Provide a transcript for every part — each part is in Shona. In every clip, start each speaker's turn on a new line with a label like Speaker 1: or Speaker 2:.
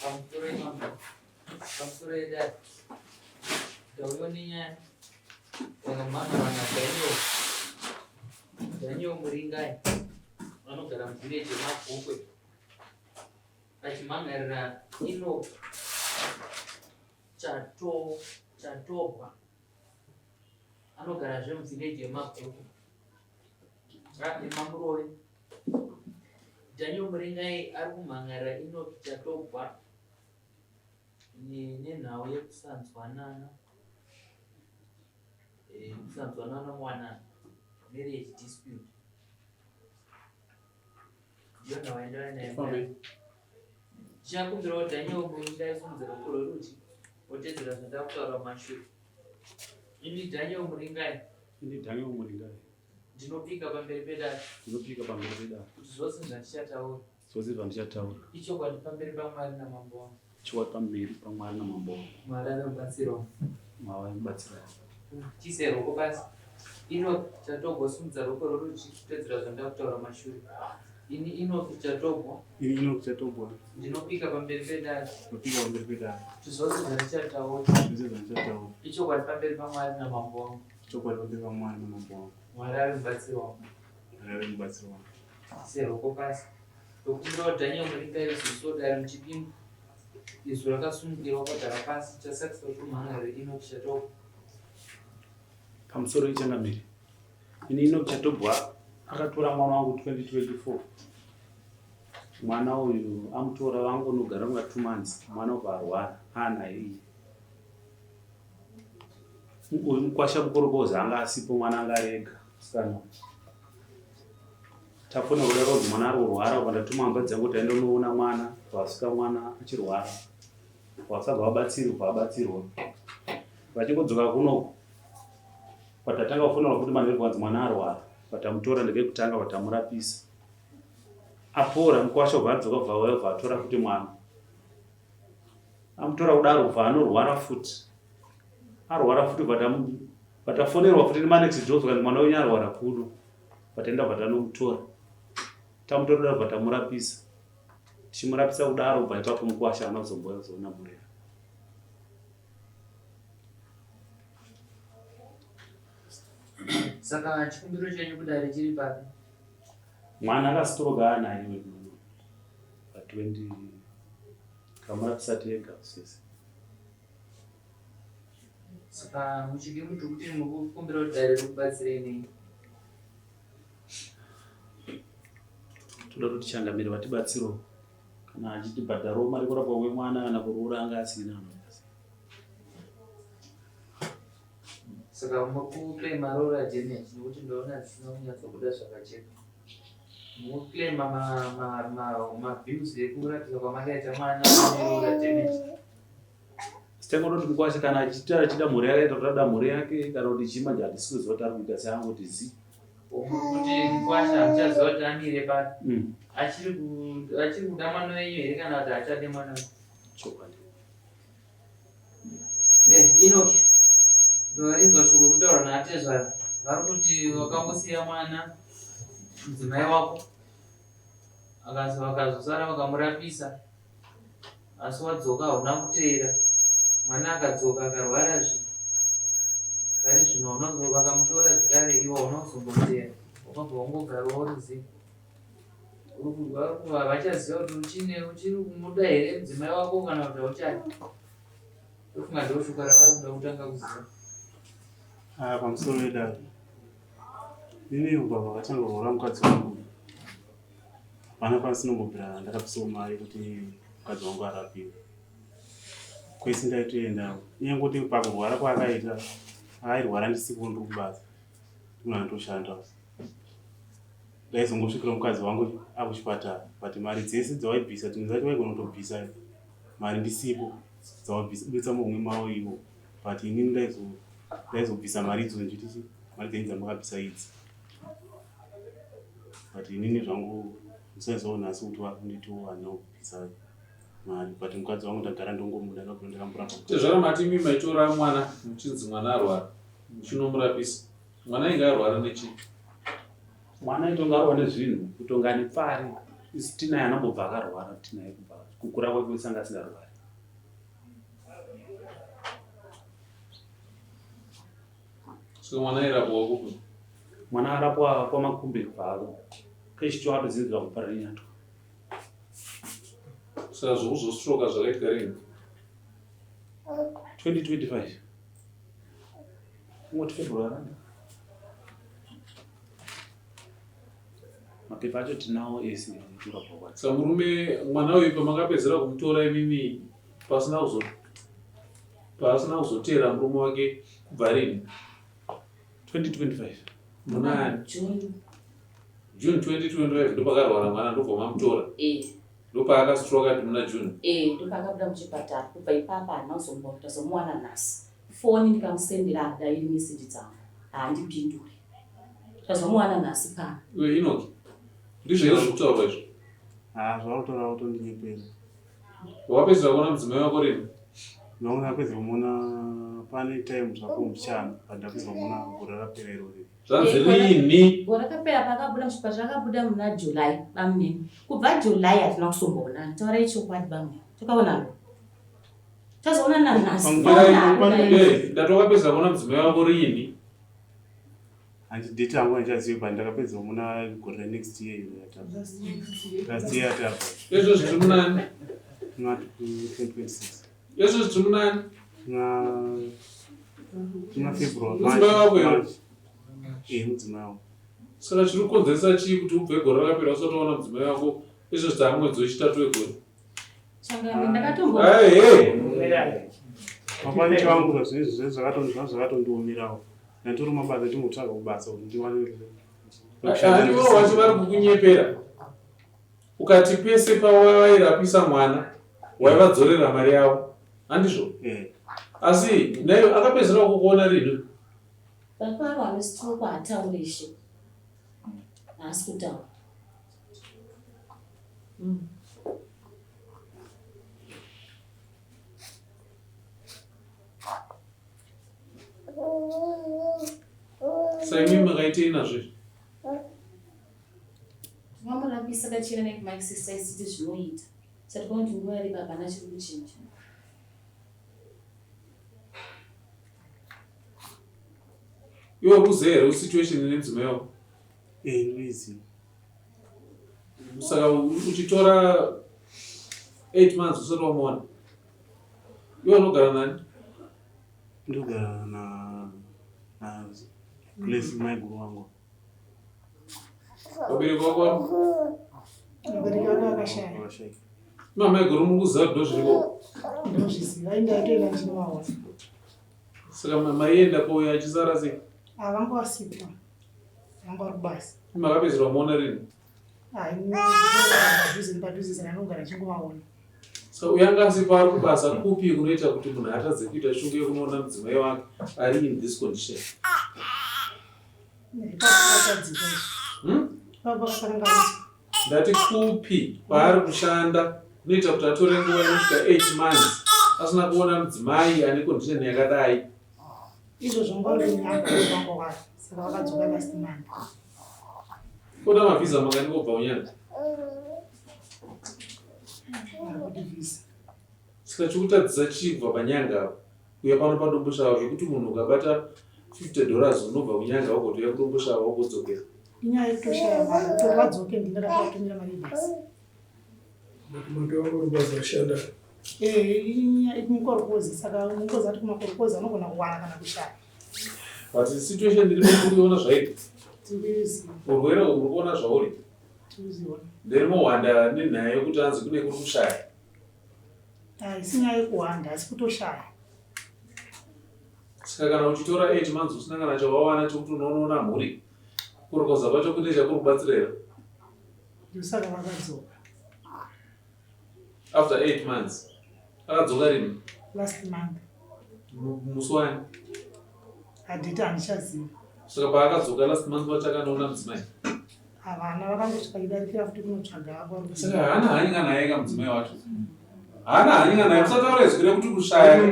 Speaker 1: Pamusoro imambo. Pamusoro yedare. Ndauya nenyaya. Wakamhan'ara naDaniel. Daniel Muringai. Vanogara muvillage yeMagokwe. Vachimhan'arira Enoch Chato Chatobwa. Anogarazve muvillage yeMagokwe. YemaMurove. Daniel Muringai ari kumhan'arira Enoch Chatobwa nenhau yekusanzwanana eh, kusanzwanana muwanano marriage dispute ndiyo nhau yandauya nayo. Ndichakumbirawo Daniel Muringai simudza ruoko rwerudyi wotedzera zvandakutaura mumashure. Ini Daniel Muringai.
Speaker 2: Ini Daniel Muringai.
Speaker 1: Ndinopika pamberi pedare.
Speaker 2: Ndinopika pamberi pedare.
Speaker 1: Kuti zvose zvandichataura.
Speaker 2: Zvose zvandichataura.
Speaker 1: Ichokwadi pamberi paMwari namambo wangu.
Speaker 2: Ichokwadi pamberi paMwari namambo wangu.
Speaker 1: Mwari ave mubatsiri wangu.
Speaker 2: Mwari ave mubatsiri wangu.
Speaker 1: Chiise ruoko pasi. Enoch Chatogwa simudza ruoko rworudyi kutedzera zvandakutaura mashure. Ini Enoch Chatogwa.
Speaker 2: Ini Enoch Chatogwa.
Speaker 1: Ndinopika pamberi pedare.
Speaker 2: Ndinopika pamberi pedare.
Speaker 1: Kuti zvose zvandichataura.
Speaker 2: Zvose zvandichataura.
Speaker 1: Ichokwadi pamberi paMwari namambo wangu.
Speaker 2: Chokwadi pamberi paMwari namambo wangu.
Speaker 1: Mwari ave mubatsiri wangu.
Speaker 2: Mwari ave mubatsiri wangu.
Speaker 1: Seruoko pasi. Ndokumbirawo Daniel Muringai uziso dare muchidimbu. Izwi rakasunungirwa kwagara pasi chasakisa kuti umhan'are Enoch Chatobwa.
Speaker 2: Pamusoro ichangamire. Ini Enoch Chatobwa akatora mwana wangu 2024. Mwana uyu amutora vangonogara kunga 2 months mwana ubva arwara aanaye iye. Uyu mukwasha mukorokoza anga asipo mwana anga ari ega musikana. Tafona kuda rozi mwana ari kurwara uka ndatuma hamba dzangu kuti aende unoona mwana vasvika mwana achirwara. Vasabva vabatsirwa vabatsirwa. Vachingodzoka kunoku patatanga kufonera kuti manheru kwanzi mwana arwara vatamutora ndekekutanga vatamurapisa. Apora mukwasha ubva adzoka ubva auya ubva atora futi mwana. Amutora kudaro ubva anorwara futi. Arwara futi vatafonerwa futi nemanext door zvikanzi mwana wenyu arwara kuno. Vataenda vatanomutora. Tamutora kudaro vatamurapisa. Tichimurapisa kudaro ubva ipapo mukwasha anozomboya kuzoona mhuri yake.
Speaker 1: Saka chikumbiro chenyu kudare chiri papi?
Speaker 2: Mwana akasitoroga anaye wedu pa 20 Kamurapisa tega sisi.
Speaker 1: Saka muchidi muti kuti mukukumbira kuti dare rikubatsirei nei?
Speaker 2: Toda kuti changamire vatibatsirewo kana achitibhadharawo mari kurapwa kwemwana kana kuroora anga asina anoita sei?
Speaker 1: Saka mukuclaima roora damage nekuti ndoona zvisina kunyatsobuda zvakajeka. Mukuclaima mabills ekurapisa kwamakaita mwana neroora damage.
Speaker 2: Sitangoti mukwasha kana achita achida mhuri yake toda mhuri yake kana kuti chii manje hatisi kuziva kuti ari kuita seangoti zi.
Speaker 1: Kuti mukwasha hamuchaziva kuti amire papi. Achiri kuda mwana wenyu here kana kuti haachade mwana wenyu?
Speaker 2: Chokwadi.
Speaker 1: Eh, Enoki, ndarinzwa shoko kutaura naatezvara. Vari kuti wakangosiya mwana mudzimai wako akazi vakazosara vakamurapisa asi wadzoka hauna kuteera mwana akadzoka akarwarazve pari zvino unozo vakamutora zvekare iwe hauna kuzomboteera wakabva wangogara urizi havachaziva kuti uchine uchiri kumuda here mudzimai wako kana kuti hauchadi ndofunga ndoshuka ravari kuda kutanga kuziva
Speaker 2: ah, pamusoro vedare ini kubva vakatanga kuroora mukadzi wangu hapana pasinombobvira ndakabvisawo mari kuti mukadzi wangu arapiwe kwese ndaitoenda kunyange kuti pakurwara kwaakaita airwara ndisipo ndiri kubasa ndinona ndoshanda ndaizongosvikira mukadzi wangu akuchipatara but mari dzese dzawaibvisa dzimwe dzacho waigona kutobvisa mari ndisipo dzawabvisa muhomwe mavo ivo but inini ndaizobvisa mari idzo ndichiti mari dzenyu dzamakabvisa idzi but inini zvangu ndisaizoona nhasi kuti vakunditiwo handina kubvisa mari but mukadzi wangu ndagara ndongomuda ndabva ndakamboramba
Speaker 3: Tezvara mati imi maitora mwana muchinzi mwana arwara muchinomurapisa. Mwana ainge arwara nechii?
Speaker 2: Mwana aitonga arwa nezvinhu, kutonga ane pfari. Isu tinaye anambobva akarwara tinaye kubva. Kukura kwake kwese anga asingarwari.
Speaker 3: Saka mwana airapwa kupi?
Speaker 2: Mwana arapwa kwaMakumbe kubva kechitwo akatodzidzwa kuParirenyatwa.
Speaker 3: Saka zvokuzostroka zvakaitika rini?
Speaker 2: 2025. Kungoti February. Mapepa acho tinawo ese ekurapwa kwacho.
Speaker 3: Saka murume mwana uyu pamakapedzera kumutora imimi pasina kuzo paasina kuzoteera murume wake kubva rini?
Speaker 2: 2025.
Speaker 3: Munani?
Speaker 4: June.
Speaker 3: June 2025 ndopakarwara mwana ndobva mamutora.
Speaker 4: Eh.
Speaker 3: Ndopaakastroka ati muna June.
Speaker 4: Eh, ndopaakabuda muchipatara. Kubva ipapa haana kuzomboona tazomuwana nhasi. Foni ndikamusendera haadairi message dzangu. Haandipinduri. Tazomuwana nhasi pano.
Speaker 3: Iwe Enoch, ndizvo here zviri kutaurwa izvo?
Speaker 5: Ah, zvauri kutaura kutondinyepera.
Speaker 3: Wapedzera kuona mudzimai wako rini?
Speaker 5: Ndanga ndapedza kumuona pane time zvapo mbichana but ndapedza kumuona gore rakapera irori.
Speaker 3: Zvanzi rini?
Speaker 4: Gore rakapera paakabuda muchipatara akabuda muna July bamunini. Kubva July hatina kusomboonana. Taurai chokwadi bamunini. Takaonana. Tazoonana nhasi.
Speaker 3: Ndati wakapedza kuona mudzimai wako rini?
Speaker 5: Hanzi date yangu handichazivi but ndakapedza muna gore renext year iro yatapa. Last year yatapa.
Speaker 3: Izvo zviri munani?
Speaker 5: Muna 2026.
Speaker 3: Izvo zviri munani?
Speaker 5: Muna muna February.
Speaker 3: Mudzimai wako here?
Speaker 5: Eh, mudzimai wangu.
Speaker 3: Saka chiri kukonzeresa chii kuti ubve gore rakapera usati waona mudzimai wako izvo zvaa mwedzi wechitatu wegore?
Speaker 4: Changamire ndakatombo.
Speaker 3: Hey, hey.
Speaker 5: Mapani changu zvazvinezvi zvakatondiomerawo. Ndatori mabasa ndimbotsvaga kubasa kuti ndiwane.
Speaker 3: Handi wao wacho vari kukunyepera. Ukati pese pawairapisa mwana waivadzorera mari yavo. Handizvo?
Speaker 5: Eh.
Speaker 3: Asi nayo akapedzera kukuona rini?
Speaker 4: Baba ane stroke haataure ishe. Haasi kutaura.
Speaker 3: Saimi makaitei nazvo izvi?
Speaker 4: Vamurapisa kachena nekumaexercise kuti zvinoita. Sati kuti nguva yareba hapana chiri kuchinja.
Speaker 3: Iwe kuziva here situation ine mudzimai wako?
Speaker 5: Eh, ndinoiziva.
Speaker 3: Saka uchitora 8 months usati wamuona. Iwe unogara nani?
Speaker 5: Ndogara na na Grace maiguru wangu.
Speaker 3: Vabereki vako vari?
Speaker 6: Vabereki vake vakashaya.
Speaker 5: Vakashaya.
Speaker 3: Ima maiguru muri kuziva kuti ndozviriko.
Speaker 6: Ndozviziva inda yatoenda ndichinovaona.
Speaker 3: Saka maienda kouya achisara sei?
Speaker 6: Havanga vasipo. Vanga vari kubasa.
Speaker 3: Makapedzera kumuona rini?
Speaker 6: Padhuze nepadhuze saka anogara achingovaona.
Speaker 3: Saka uyo anga asipo ari kubasa kupi kunoita kuti munhu atadze kuita shungu yekunoona mudzimai wake ari in this condition? Hmm? Ndati kupi kwaari kushanda kunoita kuti atore nguva inosvika 8 months asina kuona mudzimai ane condition yakadai?
Speaker 6: Izvozvo ngorikunyanga wake saka vakadzoka last month.
Speaker 3: Koda mavhiza mangani kobva kunyanga? Saka chikutadzisa chii kubva panyanga apa kuuya pano paDomboshava zvekuti munhu ukabata 50 dollars unobva kunyanga wagotouya kuDomboshava wogodzokera.
Speaker 6: Inyaya yekutoshaya mari kuti vadzoke ndini ndakatovatumira mari yebhasi.
Speaker 7: Kushanda.
Speaker 6: Eh, inyaya yekumukorokozi saka unongoziva kuti kumakorokozi anogona kuwana kana kushaya.
Speaker 3: But situation iri kuiona zvairi.
Speaker 6: Tiri kuiziva.
Speaker 3: Urwere uhu muri kuona zvauri.
Speaker 6: Tiri kuziona.
Speaker 3: Nderimohwanda nenhaya yekuti anzi kune kuri kushaya.
Speaker 6: Haisi nyaya yekuhwanda asi kutoshaya.
Speaker 3: Saka kana uchitora 8 months usina kana chawawana chekuti unonoona mhuri, kurokoza kwacho kune chakuri kubatsira here?
Speaker 6: Ndosaka vakadzoka.
Speaker 3: After 8 months. Akadzoka rini?
Speaker 6: Last month.
Speaker 3: Musi wani?
Speaker 6: Handiti handichaziva.
Speaker 3: Saka paakadzoka last month wacho akanoona mudzimai?
Speaker 6: Havana vakangosvika idarikira futi kunotsvaga avo.
Speaker 3: Saka haana hanya naye ka mudzimai wacho. Haana hanya naye musataura izwi rekuti kushaya.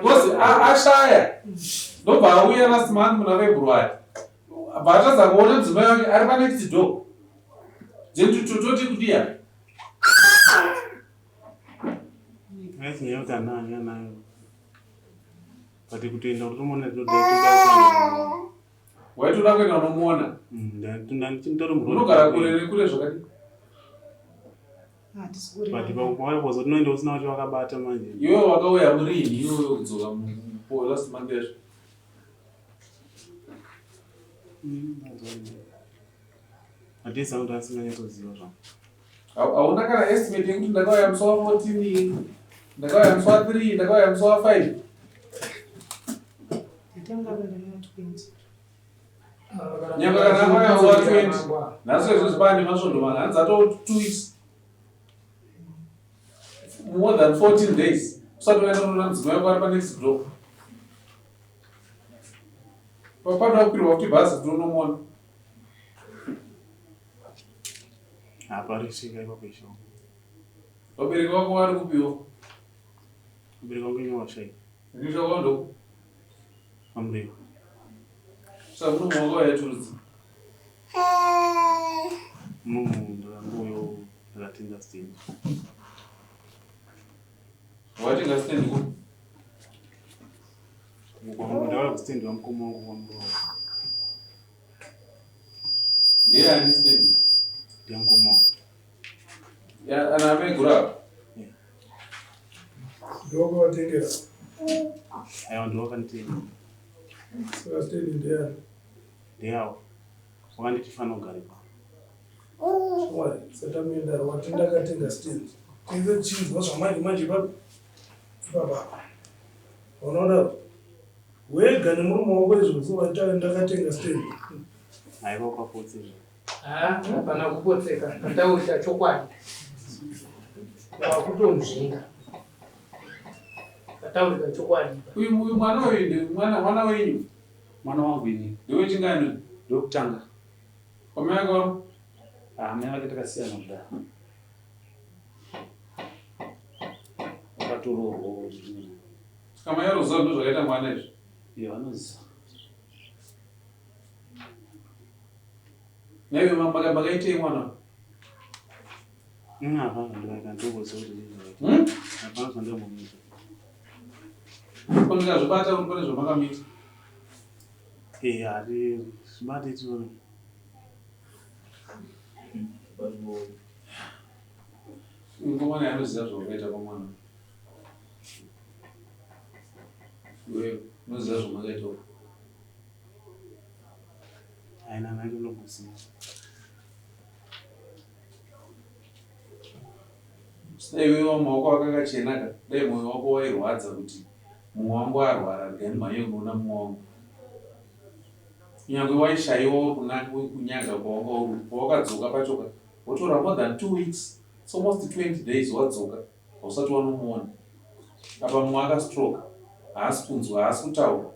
Speaker 3: Because ashaya. Ndobva auya last month muna February. Abva atadza kuona mudzimai wake ari pa next door. Then tototi kudiya.
Speaker 5: Haisi nyaya yekuti handina hanya nayo. But kutoenda kuti tomuona tinoda
Speaker 3: Waitoda kuenda unomuona?
Speaker 5: Ndandiri muroad.
Speaker 3: Unogara kure nekure zvakadii?
Speaker 6: Hatisi kure.
Speaker 5: But pauya kuzoti unoenda usina kuti wakabata manje.
Speaker 3: Iwewe wakauya murini iwewe kudzoka mu last month yacho?
Speaker 5: Hatisi angu ndasinganyatsoziva zvangu.
Speaker 3: Hauna kana estimate yekuti ndakauya musi wa 14, ndakauya musi wa 3, ndakauya musi wa 5?
Speaker 6: Ndatanga kuenda muna 20.
Speaker 3: Nyangwe kana akauya musi wa 20, nhasi izvozvi paane masvondo mana, hanzi atoo 2 weeks. More than 14 days. Usati waenda kunoona mudzimai wako ari pa next door. Panoda kukwirwa futi bhazi kuti unomuona.
Speaker 5: Haparisvika ipapo isho.
Speaker 3: Vabereki vako vari kupiwo?
Speaker 5: Vabereki vangu inge vashaika.
Speaker 3: Ndisha kwando.
Speaker 5: Pamureva.
Speaker 3: Saka muno mwakauya churudzi.
Speaker 5: Muno ndakangoyo ndakatenga stand.
Speaker 3: Watenga stand ku?
Speaker 5: Ndakauya kustand wamukoma wangu kwamurova.
Speaker 3: Ndiye ani stand?
Speaker 5: Ndiye mukoma wangu.
Speaker 3: Ya ana amai gura.
Speaker 5: Yeah.
Speaker 7: Ndokwawatengera.
Speaker 5: Aiwa ndiwo wakanditenga.
Speaker 7: Saka stand ndeyani?
Speaker 5: Ndeyawo. Wakanditi fana ugare pa.
Speaker 7: Shamwari, satamuenda wati ndakatenga stand. Tinge chinzwa zvamanje manje papi? Ipapa. Unoona wega nemurume wako izvozvo wati ndakatenga stand.
Speaker 5: Aiwa kwapotse zve.
Speaker 8: Haa, hapana kupotseka, pataurika chokwadi. Wakutonzvenga. Pataurika chokwadi.
Speaker 3: Uyu uyu mwana uyu ndi mwana mwana wenyu.
Speaker 2: Mwana wangu ini.
Speaker 3: Ndiwe chingani?
Speaker 2: Ndokutanga.
Speaker 3: Kwamai vako?
Speaker 2: Ah, mai vake takasiyana kudhara. Vakatoroorwa.
Speaker 3: Saka mai varoziva ndozvakaita mwana izvi.
Speaker 2: Iyo vanoziva.
Speaker 3: Naiwe makaitei mwana?
Speaker 5: Hapana zvandakaita ndingoziva kuti ndizvo. Hapana zvandambomuita.
Speaker 3: Ko ndikazvibata kuti pane zvamakamuita?
Speaker 5: Eh, hati zvibate tione.
Speaker 3: Mukomana anoziva zvawakaita pamwana. Iwewe unoziva zvamakaita uko.
Speaker 5: Haina nacho ndokuziva.
Speaker 3: Dai iwewe maoko ako akachena ka, dai moyo wako wairwadza kuti mumwe wangu arwara regai ndimhanye kunoona mumwe wangu. Kunyangwe waishaiwawo kunyaga kwawanga uri, pawakadzoka pacho ka, wotora more than 2 weeks, it's almost 20 days wadzoka, hausati wanomuona. Apa mumwe akastroke, haasi kunzwa, haasi kutaura.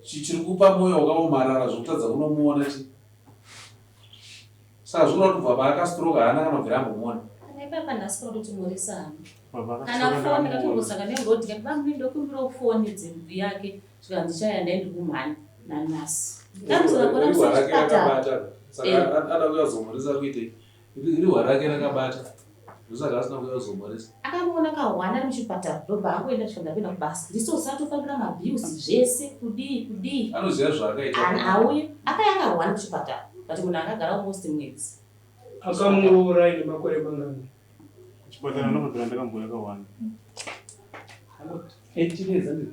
Speaker 3: Chiri kupa moyo wakaomarara zvekutadza kunomuona chi. Saka zvinoreva kuti kubva paakastroke haana kana kubvira ambomuona.
Speaker 4: Kana ipapa nhasi kuda kuti murisane.
Speaker 5: Baba
Speaker 4: Kana
Speaker 5: akastroke
Speaker 4: foni
Speaker 5: ndakamuona.
Speaker 4: ndakatombosaka neroad ndikati bamuni ndokumbirawo foni yake zvikanzi ndichaya ndai ndikumhanya nanhasi. Ndamuzora
Speaker 3: Rihwa rake
Speaker 4: kuchipatara.
Speaker 3: rakabata. Saka ada kuuya kuzomhoresa kuitei? Rihwa rake rakabata. Ndosaka asina kuuya kuzomhoresa.
Speaker 4: Akamuona kahwana ari muchipatara ndobva angoenda svika ndakuenda kubasa. Ndisosati tofambira mabills zvese kudii kudii.
Speaker 3: Anoziva zvaakaita.
Speaker 4: Auye akaya akahwana kuchipatara but munhu akagara almost mwedzi.
Speaker 8: Akamuroora aine makore mangani?
Speaker 5: Kuchipatara ndokubvira ndakambouya kawanda.
Speaker 2: 18 years anditi.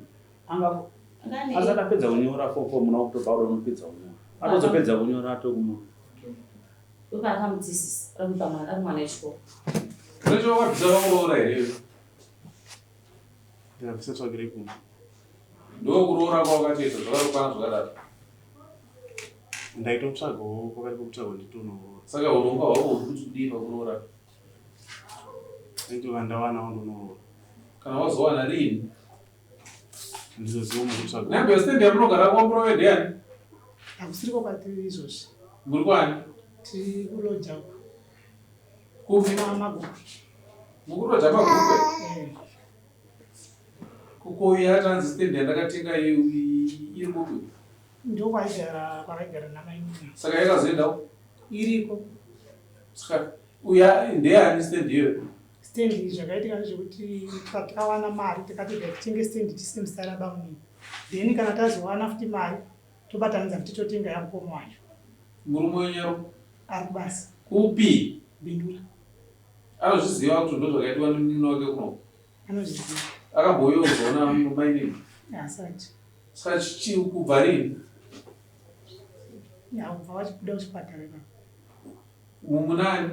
Speaker 2: Anga
Speaker 4: Angane
Speaker 2: asati apedza kunyora fofo muna October auda unopedza kunyora. Atozopedza kunyora atokumwa.
Speaker 4: ndopa akamudzisisa ari kupa mwana ari mwana wechikoro.
Speaker 3: Unocho wakabvisa pakuroora here iwe?
Speaker 5: Ndikabvisa tsvagirei kuno.
Speaker 3: Ndokuroora kwawakatoita zvakatokwana zvakadaro.
Speaker 5: Ndaitotsvagawo pakati pekutsvaga nditonoroora.
Speaker 3: Saka urongwa hwako huri kuti kudii pakuroora?
Speaker 5: Nditova ndawanawo ndonoroora.
Speaker 3: Kana wazowana riini?
Speaker 5: Ndizoziva mukutsvaga.
Speaker 3: Nyambe stand yamunogara kwaMurove ndeyani?
Speaker 6: Hakusiriko kwatiri izvozvi.
Speaker 3: Muri kwani?
Speaker 6: Tiri kuloja
Speaker 3: Kupi?
Speaker 6: Magukwe.
Speaker 3: Mukuroja Magukwe?
Speaker 6: Eh.
Speaker 3: Kukoya tanzi stand yandakatenga iri kupi?
Speaker 6: Ndokwaigara kwakaigara namainini.
Speaker 3: Saka yakazoendawo?
Speaker 6: Iriko.
Speaker 3: Saka uya ndeyani stand iyoyo?
Speaker 6: Stand zvakaitika ndezvekuti patakawana mari takati regai titenge stand tiise muzita rabamunini then kana tazowana futi mari tobatanidza futi totenga yamukoma wacho.
Speaker 3: Murume wenyu ari
Speaker 6: Ari kubasa.
Speaker 3: Kupi?
Speaker 6: Bindura.
Speaker 3: Anozviziva kuti ndozvakaitwa nemunin'ina wake kuno?
Speaker 6: Anozviziva.
Speaker 3: Akambouya kuzoona mainini?
Speaker 6: Haasati.
Speaker 3: Saka chichi kubva rini?
Speaker 6: Ya, kubva vachibuda kuchipatara ipapo.
Speaker 3: Munani?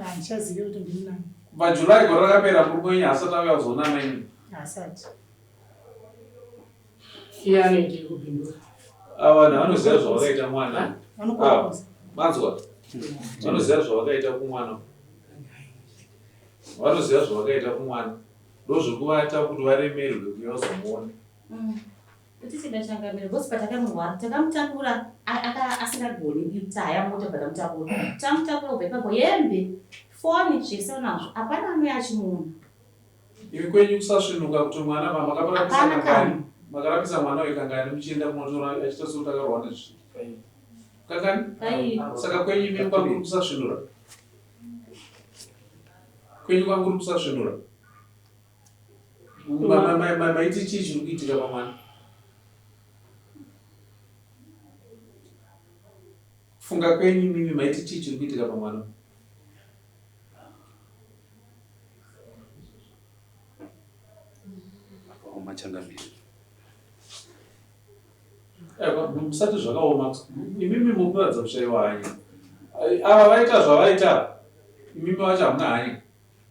Speaker 6: Handichazive kuti ndimunani.
Speaker 3: Kubva July gore rakapera murume wenyu haasati auya kuzoona mainini?
Speaker 6: Haasati.
Speaker 8: Iye anoitei kupindura?
Speaker 3: Ava vanhu vanoziva zvavakaita mwana.
Speaker 6: Vanokorokoza.
Speaker 3: Manzwa? Vanoziva zvavakaita kumwana. Vanoziva zvavakaita kumwana. Ndozvekuvata kuti varemerwe kuuya kuzomuona.
Speaker 4: Tichida changamire because patakamurwara takamutakura asingagoni kutaya mota patamutakura tamutakura kubva ipapo hembe foni zvese nazvo hapana anouya achimuona.
Speaker 3: Imi kwenyu kusasvinuka kuti mwana ma makaparapisa
Speaker 4: Hapana
Speaker 3: kangani
Speaker 4: kana.
Speaker 3: makarapisa mwana uyu kangani muchienda kunotora achiita sekuti akarwa nezvi kangani
Speaker 4: Kai.
Speaker 3: saka kwenyu imi kwanguri kusasvinura kwenyu kwanguri kusasvinura Maiti chii chiri kuitika pamwana? Kufunga kwenyu imimi maiti chii chiri kuitika pamwana?
Speaker 2: Akaoma changamire.
Speaker 3: Musati zvakaoma imimi muri kuratidza kushaiwa hanya. Ava vaita zvavaita imimi vacho hamuna hanya.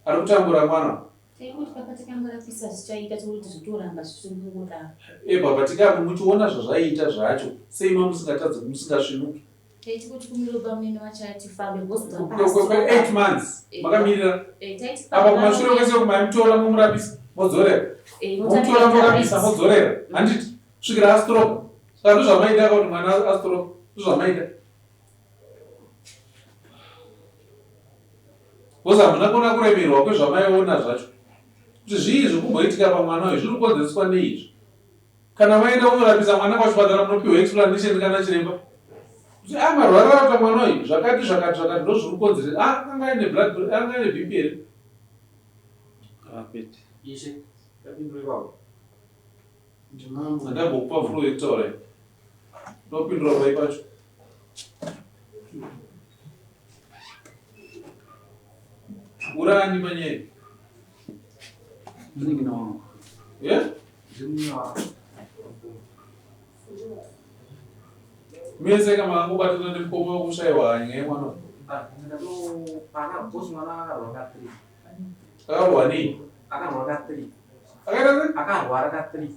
Speaker 3: Ari kutambura mwana.
Speaker 4: Taingoti papa takamurapisa zvichaita tokuti zvotoramba zvichitongodaro.
Speaker 3: Eh baba tikapo muchiona zvazvaiita zvacho sei mamusingatadzi musingasvinuki.
Speaker 4: Taiti kuti kumiro bamnini vacho atifambe because
Speaker 3: Kwe 8 months
Speaker 4: Eh.
Speaker 3: makamirira.
Speaker 4: Eh taiti
Speaker 3: Apa kumashure kwese maimutora momurapisa modzorera.
Speaker 4: Eh
Speaker 3: Momutora morapisa modzorera. Handiti kusvikira astroke. Saka ndozvamaida kuti mwana astroke. Ndozvamaida. Because hamuna kuona kuremerwa kwezvamaiona zvacho kuti zvii zviri kumboitika pamwana uyu zviri kukonzereswa nei izvi. Kana maenda kunorapisa mwana pachipatara munopiwa explanation kana chiremba kuti a ah, marwarira akuita mwana uyu zvakati zvakati zvakati ndo zviri kukonzeresa ah, anga aine blood anga aine bp here
Speaker 2: Ah, kwete.
Speaker 9: Ishe, ndapindura ipapo.
Speaker 5: Ndimambo.
Speaker 3: Ndambokupa flow yekutaura iyi. Ndopindura pai pacho. Urani panyaya.
Speaker 2: Munin'ina wangu.
Speaker 3: Yeah?
Speaker 9: Ndimunin'ina wangu.
Speaker 3: Mese kama angobatana nemukoma wekushaiwa hanya yemwana.
Speaker 9: Ah, ndakatopana boss mwana akarwara ka 3.
Speaker 3: Akarwa nei?
Speaker 9: Akarwara ka 3.
Speaker 3: Akaita sei?
Speaker 9: Akarwara ka 3.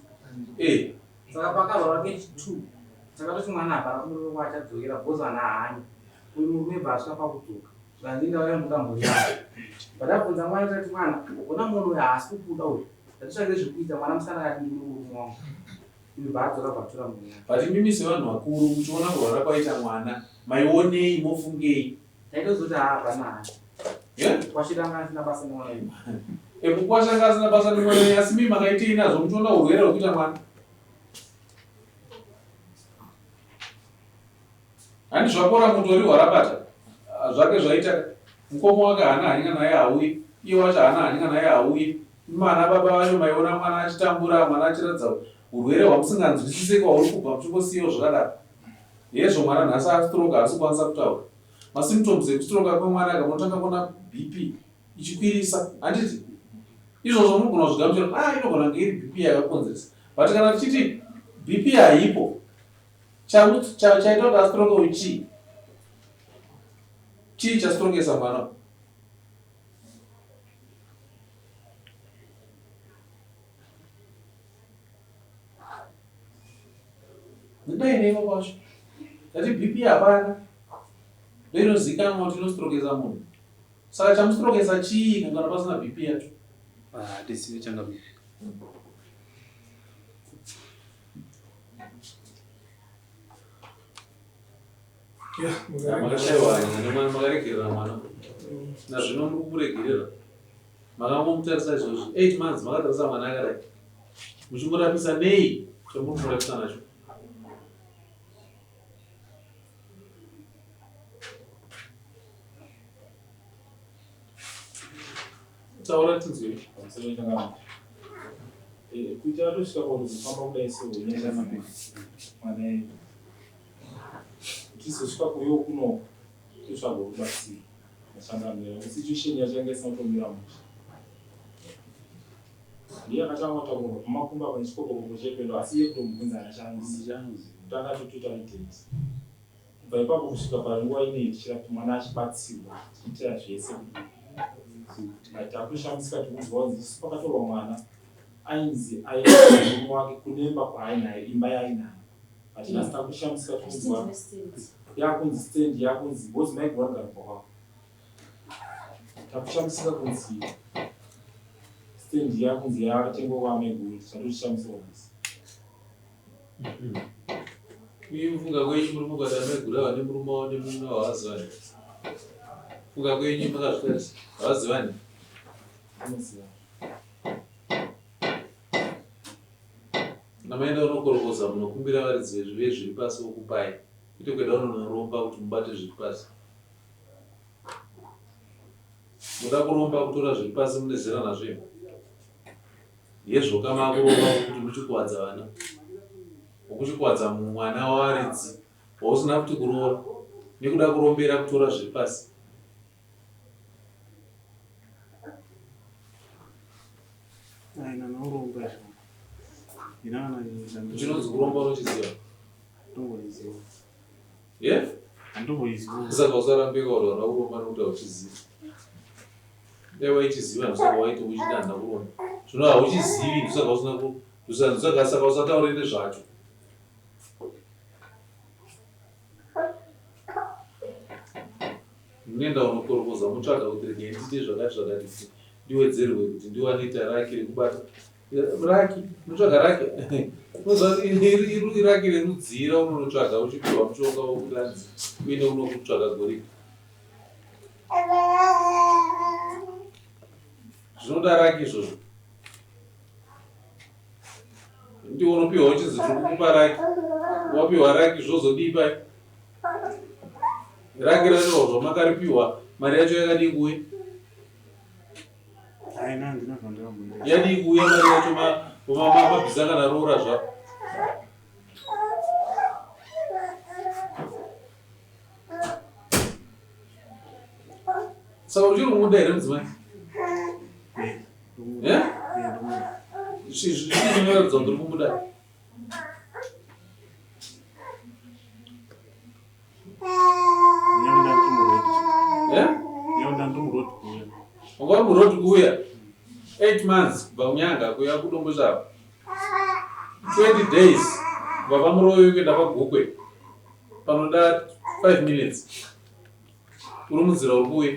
Speaker 3: Eh.
Speaker 9: Saka pakarwara ke 2 takatoti mwana hapana kumurume kwaachadzokera because vana haanya. Uyu murume bva asvika pakudzoka. Zvanzi ndauya ndoda mhuri yangu. Pandabvunza mwana tati mwana ona munhu uyu haasi kukuda uyu. Ndatitsvage zvekuita mwana musikana akati ndini murume wangu. Uyu bva adzoka bva atora mhuri yangu.
Speaker 3: But imimi sevanhu vakuru muchiona kurwara kwaita mwana maionei mofungei?
Speaker 9: Taitozoti haa hapana hanya.
Speaker 3: Yeah?
Speaker 9: Mukwasha anga asina basa nemwana uyu.
Speaker 3: E mukwasha anga asina basa nemwana uyu asi mimi makaitei nazvo muchiona urwere hwekuita mwana? Handi zvapora mutori hwarabata ah, zvake zvaita mukoma wake haana hanya naye hauyi iye wacho haana hanya naye hauyi mana baba vacho maiona mwana achitambura mwana achiratidza urwere hwamusinganzwisise kwauri kubva muchingosiyawo zvakadaro hezvo mwana nhasi astroke haasi kukwanisa kutaura masymptoms ekustroka kwemwana ka munotanga kuona bp ichikwirisa handiti izvozvo munogona kuzvigamuchira ah inogona kunge iri bp yakakonzeresa but kana tichiti bp haipo chaita kuti astroke uyu chii chii chastrokesa mwana Ndidai nei kwacho? Ndati BP hapana. Ndoinozikanwa kuti inostrokesa munhu. Saka chamustrokesa chii kana pasina BP yacho?
Speaker 2: Ah, hatizivi changamire.
Speaker 3: Makashaiwa hanya nemwana makaregerera mwana. Nazvino muri kumuregerera. Makangomutarisa izvozvi 8 months makatarisa mwana akadai. Muchimurapisa nei chamuri kumurapisa nacho? Taura tinzwe.
Speaker 10: Pamusoro changamire. Eh, kuita atosvika pakuzofamba kudai so nyaya mwana yedu. Tizosvika kuyo kuno totsvaga rubatsiro. Machangamire. Situation yacho yanga isina kutomira mushe. Ndiye akatanga kutakurwa pamakumbo apa nechikopokopo chependo asi iye kutomubvunza haana chaanoziva. Kutanga totoita idate. Kubva ipapo kusvika panguva ineyi tichirapa mwana achibatsirwa tichiitira zvese but takushamisika tikunzwa kunzi isu pakatorwa mwana ainzi aenda murume wake kunemba kwaainayo imba yaainayo but nhasi takushamisika tikunzwa yakunzi stand yakunzi because maiguru anogara kumba kwavo takushamisika kunzi stand yakunzi yakatengwa kwamaiguru tatochishamisika nhasi.
Speaker 3: Uye kufunga kwenyu muri kufunga kuti amaiguru ava nemurume wavo nemurume wavo havazivani? Kufunga kwenyu makazvitarisa havazivani? Kana maenda kunokorokoza munokumbira varidzi vezviri pasi vokupai kwete kuenda kunonoromba kuti mubate zviri pasi. Munoda kuromba kutora zviri pasi mune zera nazvo imi. Hezvoka makuromba kuti muchikuvadza vana. Ukuchikuvadza mwana waridzi wausina kuti kuroora nekuda kurombera kutora zviri pasi. Chinonzi kuromba unochiziva? Yeah? Saka usarambe kauri vana kuromba nekuti hauchizivi. Dai waichiziva ndosaka waiti uchiti handina kuromba. Zvino hauchizivi ndosaka usina ku ndosaka saka usataure nezvacho. Munoenda unokorokoza motsvaga kuti regai ndiite zvakati zvakati kuti ndiwedzerwe kuti ndiwane taraki rekubata raki unotsvaga raki iraki rerudzii raunonotsvaga uchipiwa mushonga wokuti anzi uende unokutsvaga goridhe zvinoda raki izvozvo ndiwo unopiwa uchinzi tiri kukupa raki wapiwa raki zvozodii pai raki racho zvamakaripiwa mari yacho yakadii kuuya Yadii kuuya mari yacho mabvisa kana roora zvako. Saka uchiri kumuda here mudzimai? Eh? Zvii zvinoratidza kuti uri kumuda? Wanga uri muroad kuuya 8 months kubva kunyanga kuuya kudomboshava 20 days kubva pamuroyo kuenda pagukwe panoda 5 minutes uri munzira uri kuuya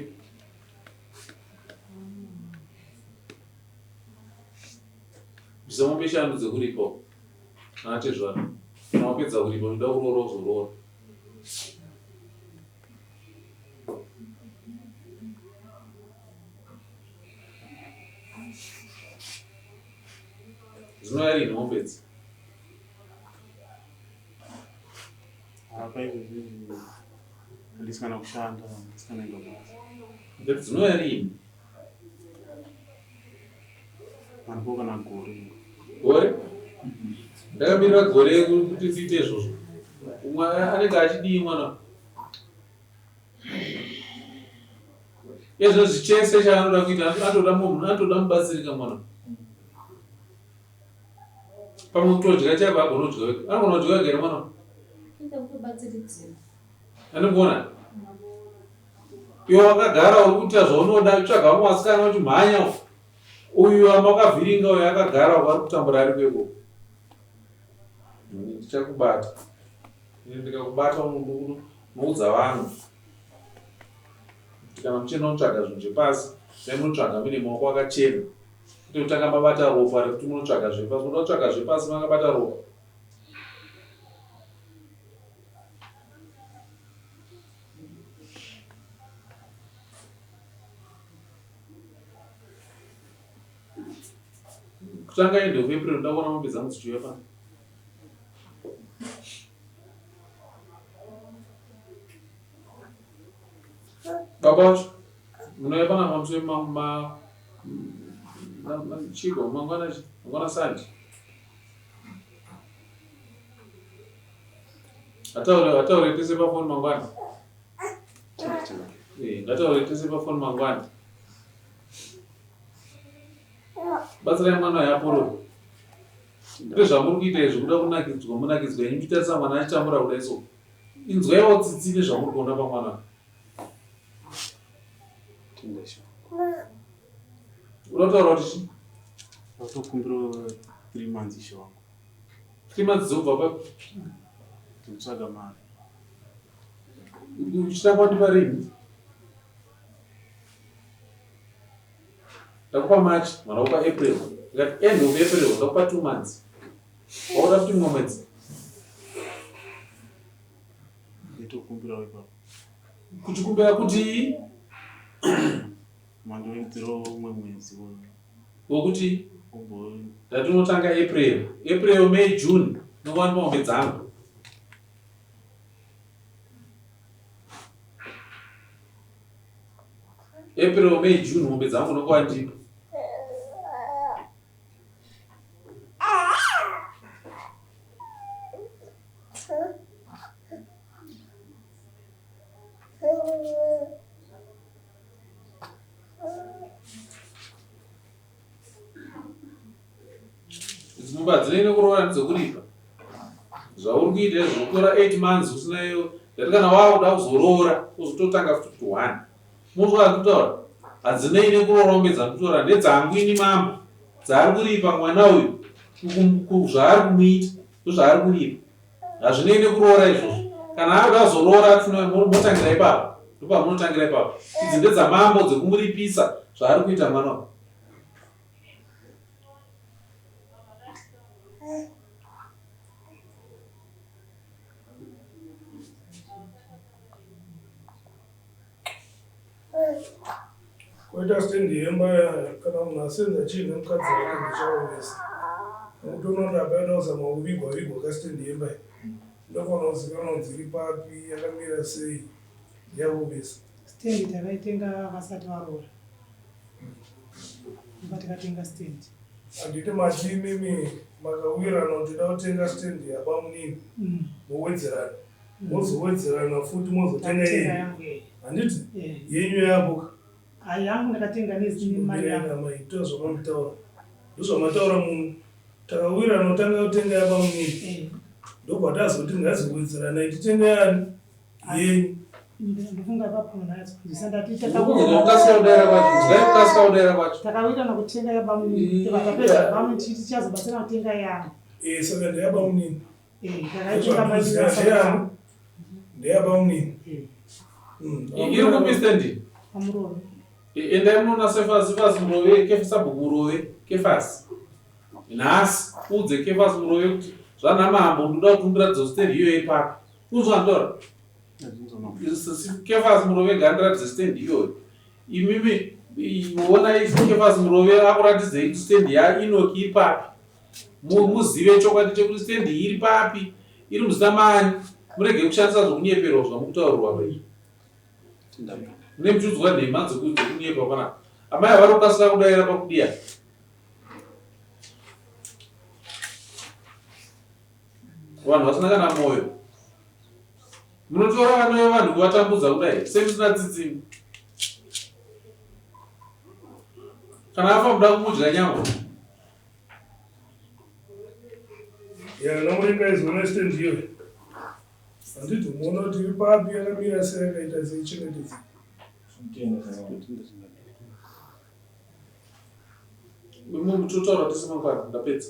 Speaker 3: bvisa mombe shanu dzekuripa Ana tezvara kana wapedza kuripa unoda kuroora uzoroora. Dzinouya rini mombe idzi?
Speaker 5: Apa izvozvi handisi kana kushanda, handisi kana kuenda kubasa.
Speaker 3: Ndati dzinouya rini?
Speaker 5: Maripo kana gore.
Speaker 3: Gore? Ndakamirira gore kuti ndiite izvozvo. Umwe anenge achidii mwana? Izvozvi chese chaanoda kuita anotoda munhu, anotoda mubatsirika mwana. Pamwe kutodya chaiko agona kudya wega. Anogona kudya wega here mwana? Andikuona? Iwe wakagara uri kuita zvaunoda tsvaga vamwe vasikana uchimhanya uyu amba wakavhiringa uyu akagara uku ari kutambura ari kweko. Ndichakubata. Ndikakubata unoudza vanhu. Kuti kana muchienda kunotsvaga zvinhu zvepasi, dai munotsvaga muine maoko akachena. Kwete kutanga mabata ropa rekuti munotsvaga zvepasi. Munoda kutsvaga zvepasi makabata ropa. Kutanga end of April ndoda kuona mombe dzangu dzichiuya pano. Baba vacho munouya panapa musi Chiko mangwana mangwana sanje. Ataure ataure tese pafoni mangwana. Eh, ngataure tese pafoni mangwana. Batsirai mwana uyu aporore. Ndezvamuri kuita izvi kuda kunakidzwa munakidzwa henyu muchitarisa mwana achitambura kudai so. Inzwaiwo tsitsi nezvamuri kuona pamwana. Unotaura kuti chii?
Speaker 5: Ndatokumbira 3 months ishe wangu.
Speaker 3: 3 months dzobva papi?
Speaker 5: Ndikutsvaga mari.
Speaker 3: Uchitanga wandipa rini? Ndakupa March, mwana kupa April. Ndikati end of April, ndakupa 2 months. Wakuda futi mumwe mwedzi.
Speaker 5: Nditokumbirawo ipapo.
Speaker 3: Kuti kumbira kuti
Speaker 5: Mandowedzerawo umwe mwedzi
Speaker 3: wokuti ndati unotanga April. April, May, June ndokuwa mombe dzangu. April, May, June mombe dzangu ndokuwa ndipo. Dzimba dzinenge kuroora ndedzekuripa. Zvauri kuita izvo kutora 8 months usina iyo. Ndati kana wakuda kuzoroora uzototanga futi kuti one. Munzwa andikutaura? Hadzinei nekuroora mombe dzandikutora ndedzangu ini mambo. Dzaari kuripa mwana uyu zvaari kumuita ndozvaari kuripa. Hazvinei nekuroora izvozvo. Kana akuda kuzoroora motangira ipapo. Ndopamunotangira ipapo. Idzi ndedzamambo dzekumuripisa zvaari kuita mwana uyu.
Speaker 7: Koita stand yemba kana munhu asenza chii nemukadzi wake ndichaomesa nekuti unoona apa yoda kuzama kuvigwa vigwa kastand yemba iyi ndofanira kuzikanwa kunzi iri papi yakamira sei yaomesa.
Speaker 6: Stand takaitenga vasati varoora. Ndobva tikatenga stand.
Speaker 7: Handiti mati imimi makawirirana kuti toda kutenga stand yabamunini mowedzerana mozowedzerana futi mozotenga yenyu handiti yenyu yapo
Speaker 6: ka yangu ndakatenga nezimari yangu
Speaker 7: maita zvamamutaura ndozvamataura muno takawirirana kutanga kutenga yabamunini eh. ndobva tazoti ngazowedzeranai titenge yani yenyu
Speaker 6: ndofunga ipapo munhu aizonzwisa ndati takawirirana kutenga yabamunini tapedza bamunini tichazobatsira kutenga yangu
Speaker 7: eh, saka ndeyabamunini Ndeyabamunini.
Speaker 3: Iri kupi stand?
Speaker 6: Pamurove.
Speaker 3: Endai munoona Sefasi Sefasi Murove Kefisabhuku Murove Kefasi. Nhasi udze Kefasi Murove kuti zvana mambo ndoda kuti undiratidze stand iyoyo iri papi. Unzwa ndora? Kefasi Murove ngaandiratidze stand iyoyo. Imimi onai Kefasi Murove akuratidzei kuti stand ya Enoki iri papi. Muzive chokwadi chekuti stand iri papi, iri muzita maani, murege kushandisa zvokunyeperwa zvamukutaurirwa apa izvi. Mune muchiudzwa nhema dzekunyepa panapa. Amai vari kukasika kudaira pakudiya. Vanhu vasina kana moyo. Munotora vana vevanhu kuvatambudza kudai semusina tsitsi. Kana afa muda kumudya nyama.
Speaker 7: Ya namuringa izona stand iyoyo. Handiti muona kuti iri papi yakamira sei yakaita sei chengetedza.
Speaker 3: Totaura tese mangwana ndapedza.